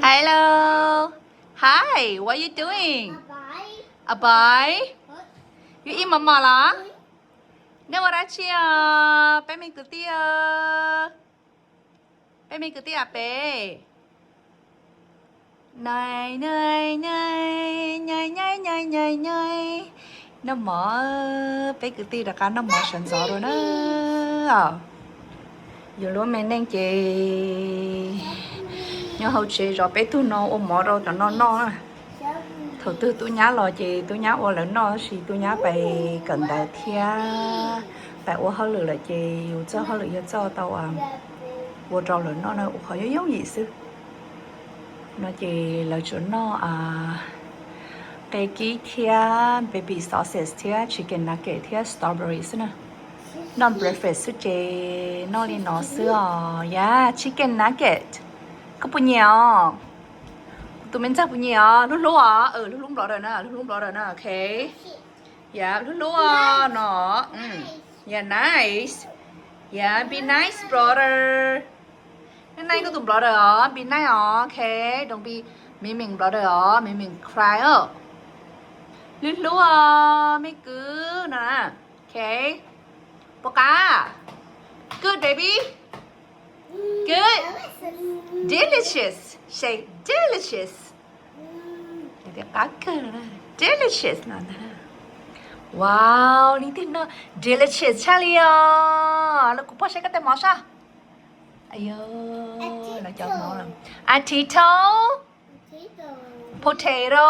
Hello. Hi, what you doing? Abai. Yuav ib mos mos los? Nej ua dab tsi os? Peb me kwv tij os. Peb me kwv tij a peb. Nai, nai, nai, nai, nai, nai, nai, nai. Noj mov, peb kwv tij rov qab noj mov sawv ntxov dua na. Yus lub me neej ces nyob hauv tsev zov peb tug no ua mov rau cov no noj na. Thaum twg tub nyab los ces tub nyab ua lawv noj, tab sis tub nyab pais kawm ntawv thiab pais ua hauj lwm lawm ces yus txoj hauj lwm yog txoj tau ua rau lawv noj na, ua qhov yooj yooj yim xwb. No ces lawv tsuas noj qe kib thiab baby sausage thiab chicken nugget thiab strawberry xwb na. Noj breakfast xwb ces noj li no xwb os. Yeah, chicken nugget. Koj puas nyiam os? Kuv tus me ntxawg puas nyiam os? Hlub hlub os, hlub hlub brother na, hlub hlub brother na, ok. Yeah, hlub hlub os no. Yeah, nice. Yeah, be nice brother. Nice nice koj tus brother os, be nice os, ok. Don't be mean mean brother os, mean mean cry os. Hlub hlub os me kwv no na, ok. Puas qab? Good baby. Good. Delicious. Say delicious. Qab kawg no, delicious no ntag. Wow, leej twg noj delicious tshaj li os. Los kuv pog saib koj tais mov soj. Ayo, lawv cov mov. Atito. Potato.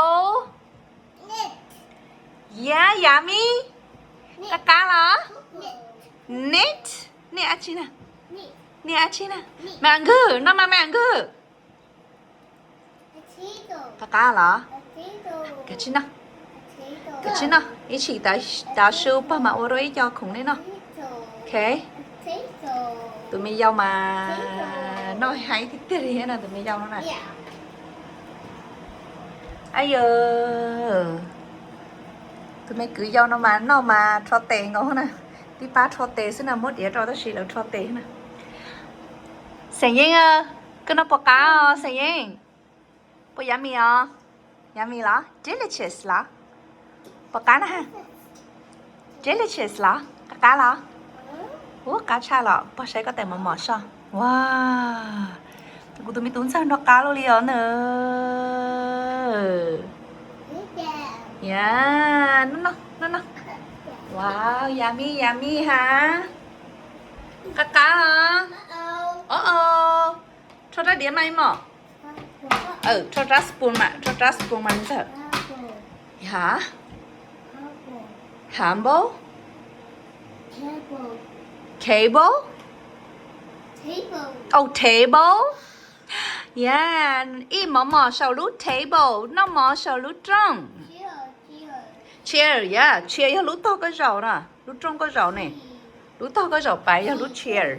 Yeah, yummy. Qab qab los? Nit. Nit dab tsi na? Nit dab tsi na? Me Angus, noj mas me Angus. Qab qab los? Kav tsij noj. Kav tsij noj, ib tsam tav su pog mam ua rau ib co khoom nej noj. Ok. Tus me yau mas noj heev tiag tiag li thiab no, tus me yau no na. Ayo, tus me kwv yau no mas noj mas rho tes nkaus na. Tib pab rho tes xwb na, muab diav rau tab sis lawv rho tes na. Xeem Yeeb, koj noj puas qab os Xeem Yeeb? Puas yummy os? Yummy los? Delicious los? Puas qab na? Delicious los? Qab qab los? Ub, qab tshaj los? Pog saib koj tais mov mov soj. Wow, kuv tus me tub ntxawg noj qab luaj li os na. Yeah, noj noj noj noj. Wow, yummy yummy ha. Qab qab los? Ov ov. Rho rab diav mas ib mos. Rho rab spoon mas, rho rab spoon mas ntxawm. Hav? Hav npaub? Cable? Oh, table. Yeah, ib mos mos saum lub table, noj mov saum lub rooj. Chair, yeah, chair yog lub tog koj zaum na, lub rooj koj zaum ne. Lub tog koj zaum pais yog lub chair.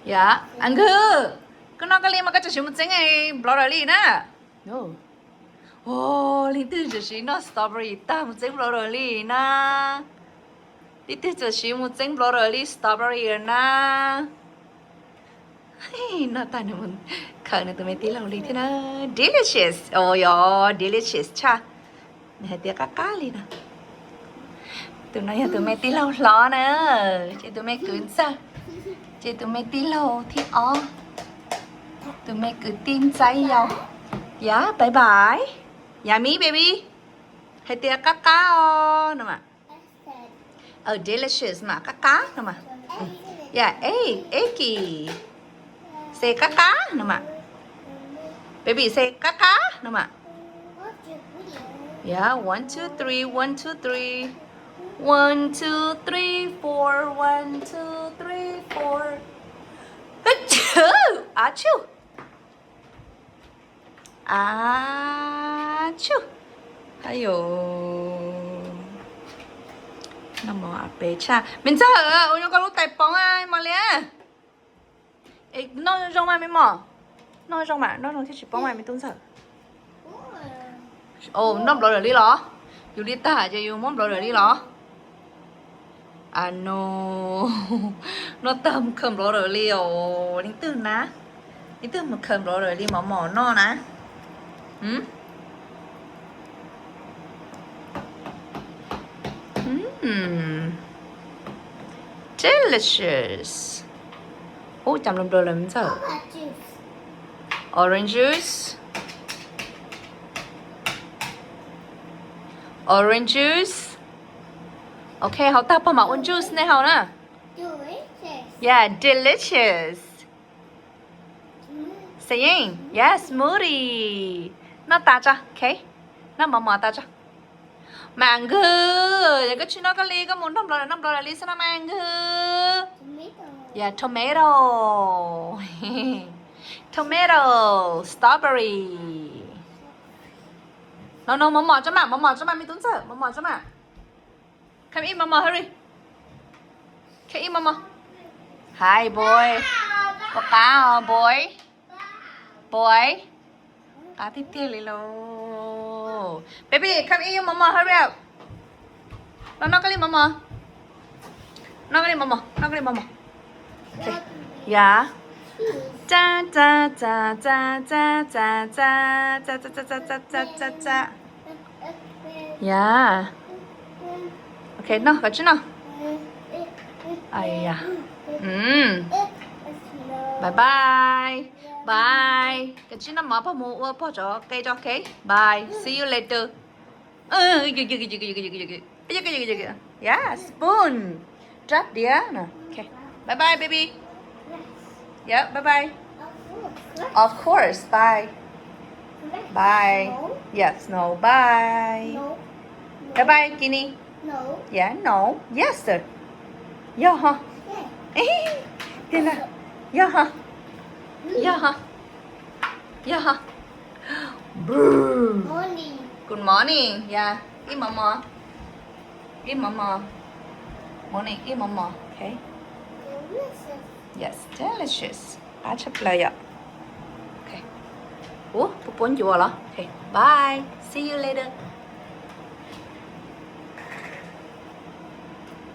Yeah, Angus, koj noj koj li mas koj tseem siv mus txeeb brother li na. Leej twg tseem siv noj strawberry tag mus txeeb brother li na? Leej twg tseem siv mus txeeb brother li strawberry na? Noj tag nws mus khawm nws tus me tij laug li thiab na. Delicious, o yog delicious tshaj. Nws hais tias qab qab li no. Tus no yog tus me tij laug hlob na, ces tus me kwv ntxawg, ces tus me tij laug thib ob, tus me kwv tij ntxaib yau. Yeah, bye bye. Yummy baby. Hais tias qab qab os no mas. Delicious mas qab qab no mas. Yeah, eggy. Say qab qab no mas. Baby, say qab qab no mas. Yeah, one, two, three, one, two, three. One, two, three, four, one, two, three, four. Achoo, achoo. Achoo. Ayo. Noj mov pem tshaj. Me ntxawg, ua nyuag koj lub tais poob mos li. Noj zoo mas me mos. Noj zoo mas, noj zoo thiaj tsis poob mas me tub ntxawg. O, noj nplov lawm li los? Yus li tag ces yus muab nplov lawm li los? Ano, noj tag mus khaws nplov lawm li os, leej twg na? Ib tug mus khaws nplua luas li mov mov noj na. Mm. Mm. Delicious. Ub, cas nplua nplua lawm ntxawm. Orange juice. Orange juice. Ok, haus tag pog mam ua juice nej haus na. Yeah, delicious. Saying, yes, smoothie. Noj tas tso, ok. Noj mov mov tas tso. Mas nkawd, yog koj tsis noj koj li, koj mus noj nplua noj nplua li xwb no mas nkawd. Yeah, tomato. Tomato, strawberry. No, no, mov mov tso mas, mov mov tso mas, me tub ntxawm, mov mov tso mas. Come eat, mama, hurry. Come eat, mama. Hi, boy. Pom qab os, boy. Boy. Qab tiag tiag li lauj. Baby, come eat your mama, hurry up. Los noj koj li mov mov. Noj koj li mov mov, noj koj li mov mov. Ok. Yeah. Tsa, tsa, tsa, tsa, tsa, tsa, tsa, tsa, tsa, tsa, tsa, tsa, tsa, tsa. Yeah. Ok, noj, koj tsis noj. Aya. Mm. Bye bye. Bye. Koj tsis noj mov, pog mus ua pog cov qe tso, ok? Bye. See you later. Yeah, spoon. Rab diav no. Ok. Bye bye, baby. Yeah, bye bye. Of course, bye. Bye. Yes, no, bye. Bye bye, Kini. Yeah, no, yes, sir. Yog ho. Tiag na. Yog ho. Yog ho. Yog ho. Good morning. Yeah. Eat mama. Eat mama. Morning, eat mama. Okay. Yes, delicious. Qab tshaj plaws yom. Okay. Ua puas puab ncuav los? Okay. Bye. See you later.